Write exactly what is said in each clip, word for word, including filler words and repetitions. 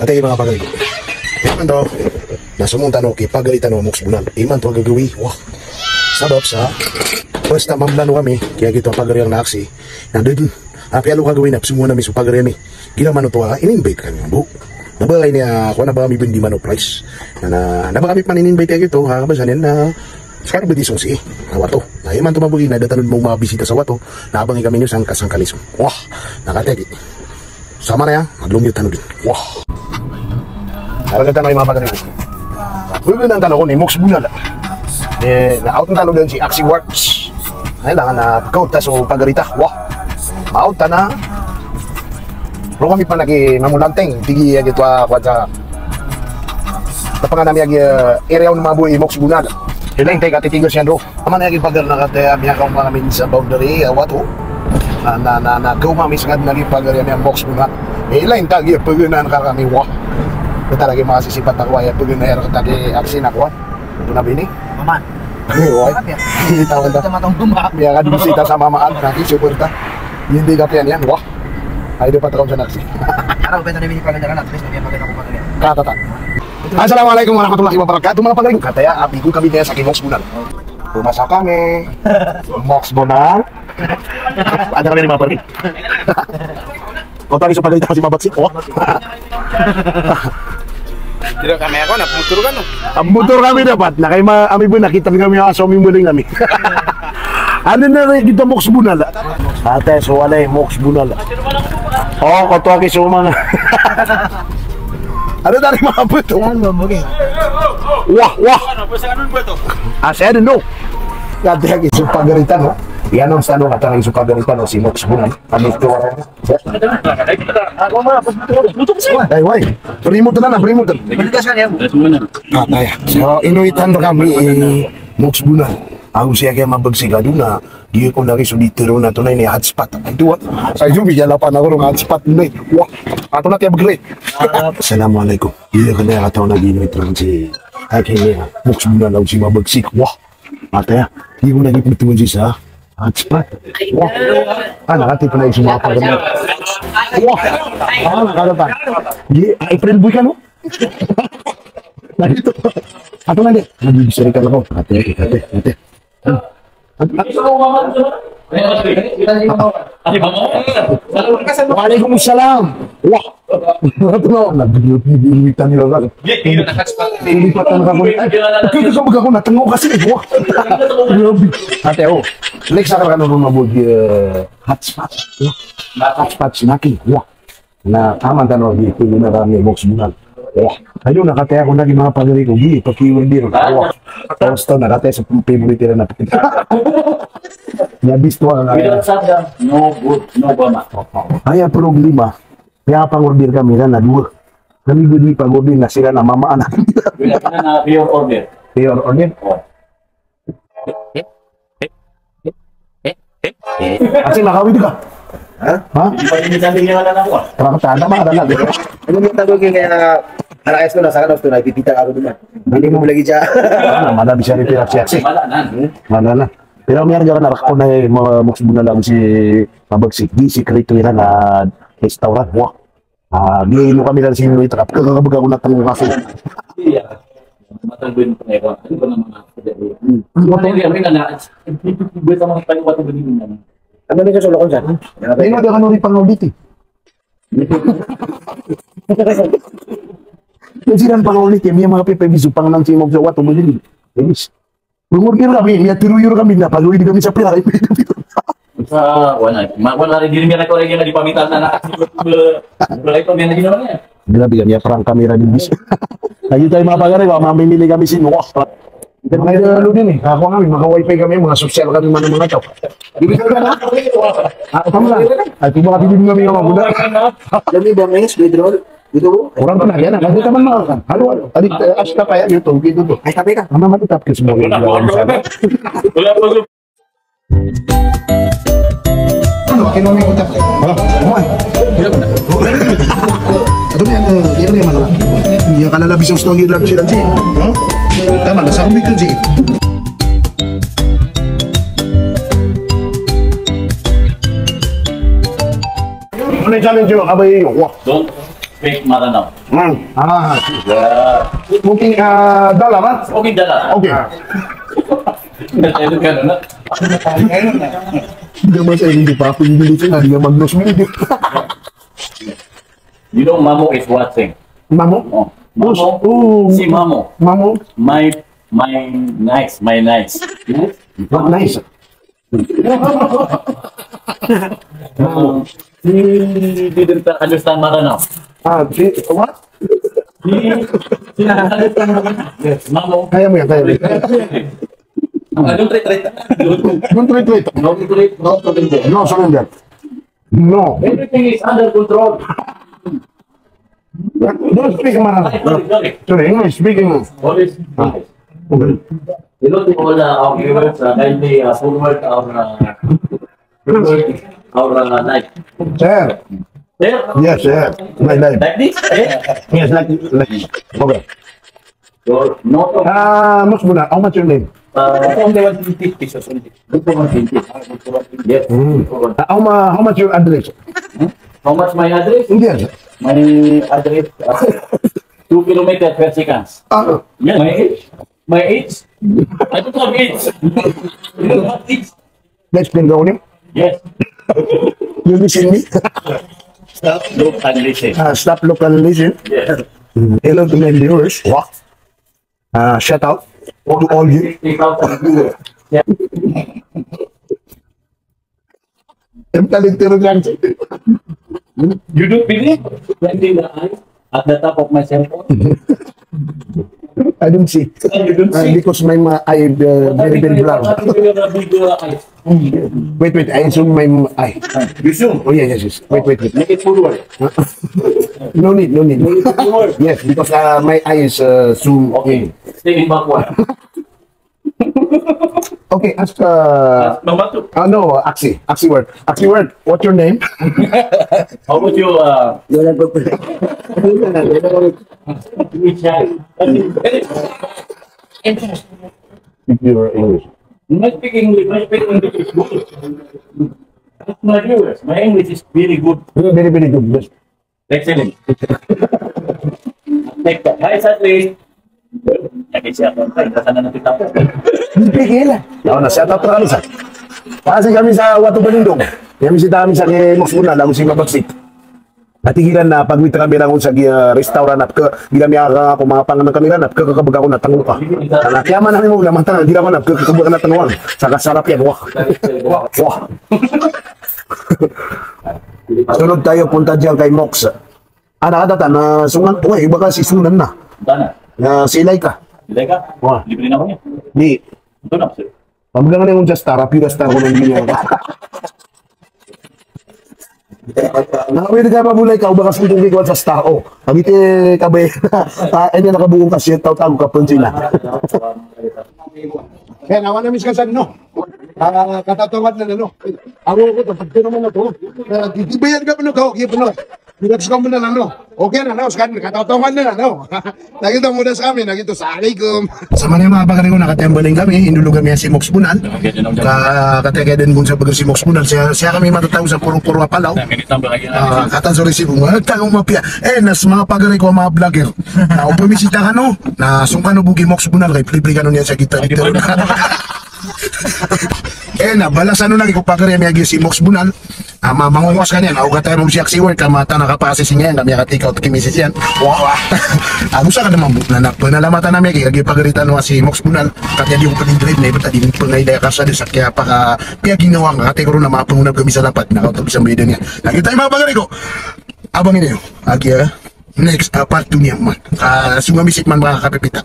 Atay manga pagari ko. Imanto na somong tano ki pagari tano a Moks Bonal. Imanto a gagawii, wah. Sabap sa basta mamlano kami, kiyagito a pagari ang naaksi. Na dn, apiya alo kagawii na pzongowan ami so pagari ami. Giraman oto a in-invite kami mambo. Na ba ini a, kowan, na ba kami bndi man o price. Na, na, na ba kami pman in-invite kiyagito, ha, basa niyan na, skano ba di song si, a wato. Na imanto mambo, na da tano dn mabisita sa wato. Na abangi kami niyo sangka, sangka niyo. Wah, na katii. Samanaya, maglomiyot tano dn. Wah. Arga tano i manga pagari ko. Pgnan tano ko ni Moks Bonal. Eh, na aoten tano dn si Aksi Works. Ay, langon na pkaot ta so pagari ta. Wah. Maot ta na. Roo kami pman aki mamolanteng. Tig iyan gito a, kowan sa, tapangan ami aki, eh, area on mambo i Moks Bonal. Ilay ta i katitigo siyan roo. Aman aya ki pagari na kataya miyakaoma kami sa boundary a wato. Na, na, na, na kaoma kami sangad na ki pagari ami a Moks Bonal. Ilay ta ki pagari na kami, wah. Kita lagi makasisipat ako aya pagari na aya rkata ki Aksi na kowan. Ito na bini. Mamaan. Ay, wah. Tawan ta. Tawan ta. Miyakadbisita sa Mamaan na ki suporta. Hindi ka piyan iyan, wah. Ay, di pa takaw sa Aksi. Araw, benta na bini pagari na, at least, na bini pagari na ko pagari. Katata. Assalamualaikum warahmatullahi wabarakatuh, manga pagari ko. Kataya, apiya ko kami niyan sa ki Moks Bonal. Pumasa kami. Moks Bonal. Ada kami ni manga pagari. Oto aki so pagari ta si Mabagsik. Oh. Tira kami ako, na motor kano. A motor kami dapat. Na kay ma-, ami bo, nakita kami a so mimbaling kami. Ano na rin kita Moks Bonal? Ate, so walay Moks Bonal. Oh, oto aki so manga. Ano tari mabot? Wah, wah. Asa, I don't know. Kataya ki so pagari tano. Iyan on sa ano, kataya ki so pagari tano si Moks Bonal. Ano ito? Ay, way. Remote na na, remote. Kataya. So, ino itan rkami i Moks Bonal. Ago siya kaya Mabagsik a dona. Di ko na ki so di tero na to na ini hotspot. Ay, duwa. Ay, yung bigyan na pa na ko ng hotspot na. Wah, ato na kaya bagre. Assalamualaikum. Iya ka na kataw na di may transi. Akin niya, Moks Bonal ago si Mabagsik. Wah, ataya. Di ko na ki pagtuon si sa hotspot. Wah. Ah, nakati pa na yung sumapa ka na. Wah. Ah, nakata pa. Di, ah, April boy ka, no? Na dito. Ato na di. Nabibisari ka na ko. Ate, ate, ate. Waalaikumsalam. Wah. Ano to na? Nagbibitan nila ka. Lipatan ka ko. Ay, kaya ka baga ko natango kasi. Wah. Grabe. Ate, oh. Next, sa ka na nung mabog, eh, hotspot. Hotspot, snacking. Wah. Na taman tano di pili na kami Moks Bonal. Wah, ayo na kataya ko na ki manga pagari ko, di, paki-order. Wah, tosto na kataya sa favorite na. Na bisto na. Without sardam, no good, no bama. Aya problema, kaya pang-order kami na, na dowa. Kami bo di pag-order na siran na mama anak. Wala ka na, na your order. Your order? Oh. Ati, makawid ka? Ha? Ha? Di pa rin sabi niya wala na ako, ah. Tara, tara, tara, tara. Ano yung tawag yung kaya, anak S ko na, sa kanos to, na ipipita ako naman. Hindi mo lagi siya. Ano, mana bisa rin pira siya, si. Wala na. Wala na. Pero may arga na, rakon na, eh, mga Moks Bonal lang si Mabagsik. Di, sikreto yun na restaurant. Wah. Ah, di mo kami lang sino ito, kap-, kakabag ako na tanong kasi. Iya. Matalbo yung pangyayaw. Ano ba naman ang pagyayaw? Hmm. Ano yung yamin na na-, buhay sa mga tayo, ba't ang ganyan naman? Ano na yung kasulokon siya? Ay, wala ka nung ipang-audit eh. Kasi lang pang-audit eh, may mga pipabiso pang nang simog sa wato, magiging. Yes. Umorder kami, miyatero iyo rkami na pagawid kami sa pira. Sa, wala. Ma-, wala rin, di rin yan ako rin yan, di pamitan na na-, wala ito, may naging naman yan. Grabe kami, prank kami rin, bis. Lagi tayo, mga pagari, baka mamimili kami sin, wah. Hindi, mga ano din eh, ako kami, mga wifi kami, mga sosyal kami, mga, mga tao. Bibigyan ka na? Ah, tama na. Ay, kung baka bibigyan kami, mga buda. Kami ba, may withdrawal? Ito, orang pernah ya, nah, kita memang kan. Halo, halo. Tadi, eh, Ash, tapa ya, gitu, gitu tuh. Ay, tapay ka. Ano, mati tap ke semua. Wala, wala. Ano, akin mo may utak. Wala. Wala. Ito na yan, eh, ito na yan, ano. Hindi ka kalalabi sa gusto ang hirap sila, G. No? Tama na, sa kumbit ko, G. Ano yung challenge nyo? Abay, wah. Don't. Fake Maranao. Hmm. Ah. Yeah. Smoking, ah, dala, ba? Smoking dala. Okay. Ah. Hindi naman sa hindi pa ako, hindi ko na, hindi naman mas hindi. You know, Mamo is watching. Mamo? Oh, Mamo. Oh. Si Mamo. Mamo. My, my nice, my nice. Nice? What nice? Um, he didn't understand Maranao. Ah, he, what? He, he didn't understand Maranao. Yes, Mamo. Kaya mo yan, kaya mo yan. Ah, don't treat, treat. Don't treat, treat. Don't treat, don't surrender. No surrender. No. Everything is under control. Don't speak Mara. Sorry, sorry. Sorry, English, speak English. Always English. Okay. Hello to all, uh, our viewers. Uh, kindly, uh, forward our, uh, forward our, uh, live. Sir. Sir? Yes, sir. My live. Like this? Eh? Yes, like, like this. Okay. So, no problem. Ah, Moks Bonal, how much your name? Uh, only one twenty pesos only. Good for one twenty. Ah, good for one twenty. Yes. Mm. Good for one. Ah, how ma-, how much your address? Hmm? How much my address? Yes. My address, uh, two kilometer per seconds. Ah. Yeah, my age. My age. I don't have age. I don't have age. Let's bring down him. Yes. You listen me? Stop, look, and listen. Ah, stop, look, and listen. Yes. Mm. Hello to my viewers. Wow. Ah, shout out to all you. Fifty thousand viewers. Yeah. Em, talentero lang. You don't believe? Twenty na ay. At the top of my cellphone. I don't see. Ah, you don't see? Ah, because my, my eye, uh, very, very brown. What do you mean by that? Wait, wait, I zoom my eye. You zoom? Oh, yeah, yes, yes. Wait, wait, wait. Make it forward. No need, no need. Make it forward. Yes, because, uh, my eye is, uh, zoom in. Okay. Stay in backward. Okay, ask, uh, ask Mama to. Uh, no, Axie. Axie Word. Axie Word, what's your name? How about you, uh, Which side? If you are English. I speak English, I speak English is good. Ask my viewers. My English is very good. Very, very good. Yes. Excellent. Take that. Hi, Satli. Lagi siya. Ay, nasa na nakita ko. Pigil. Ako na, shout out to kami sa. Kasi kami sa Wato Balindong. Kami si, kami sa kay Moks Bonal, ako si Mabagsik. Ati giran na pagwit kami lang sa gi-, ah, restaurant at ke, giran mi aka ako mga panganan kami ran at ke, kakabag ako na tanglo ka. Ala, kaya man kami mo, lamang tangan, giran ko na, ke, kakabag na tanglo ka. Saka sarap yan, wah. Wah, wah. Sunod tayo, punta diyan kay Moks. Ana ka tata na sungan, oy, iba ka si sunan na. Tana. Na si Laika. Si Laika? Wa. Libre na ko niya. Di. Ito na, sir. Pamagana na yung just tara, pira star ko ng ginawa. Na, pwede ka pa bulay ka, uba ka sundong ikaw sa star, oh. Kami te, kabay. Ah, ini nakabuong kasi, tao-tao ka pun sila. Kaya nawa na miskan sa, no? Ah, katatawan na, no? Ako ko, tapos naman ako. Ah, di, di ba yan ka, no? Kaya, kaya, no? Relax ka muna na, no? Okay na, no? Sekarang, katatangan na, no? Lagi to muna sa amin, lagi to, assalamualaikum. Sa mga mga pagari ko, nakatiyambaling kami, indulog kami si Moks Bonal. Ka, katiyakay den gun sa bagar si Moks Bonal, siya, siya kami matataw sa puro-puro a Palaw. Ah, katan, sorry, si Bunga, tangong mapia. Eh, nas mga pagari ko, mga vlogger. Na, o pamisita kano, na sungkano bo ki Moks Bonal, kay plibli kano niyan sa kita dito. Eh, na, balasan o lagi ko pagari, miyagi si Moks Bonal. Ama, mangongos ka niyan, aw, katay rom si Axie Word, ka mata na kapasising iyan, ka miyaka-take out ki misis iyan. Wah, wah. Ago sa ka naman, na, na, panalamatan ami, kay, kay pagari tano a si Moks Bonal, katiya di ko pwedeng drive na, iba ta di pangay daya ka sa, di sa kaya paka, kaya ginawa nga, katay ko ron na mapangunab kami sa lapad, na kautog sa mbida niya. Na kita, mga pagari ko, abang ini, oh. Agi, ah. Next, ah, part two niyan man. Ah, sumamisip man makakapipita.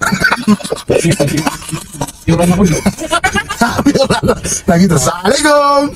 Lagi to, assalamualaikum.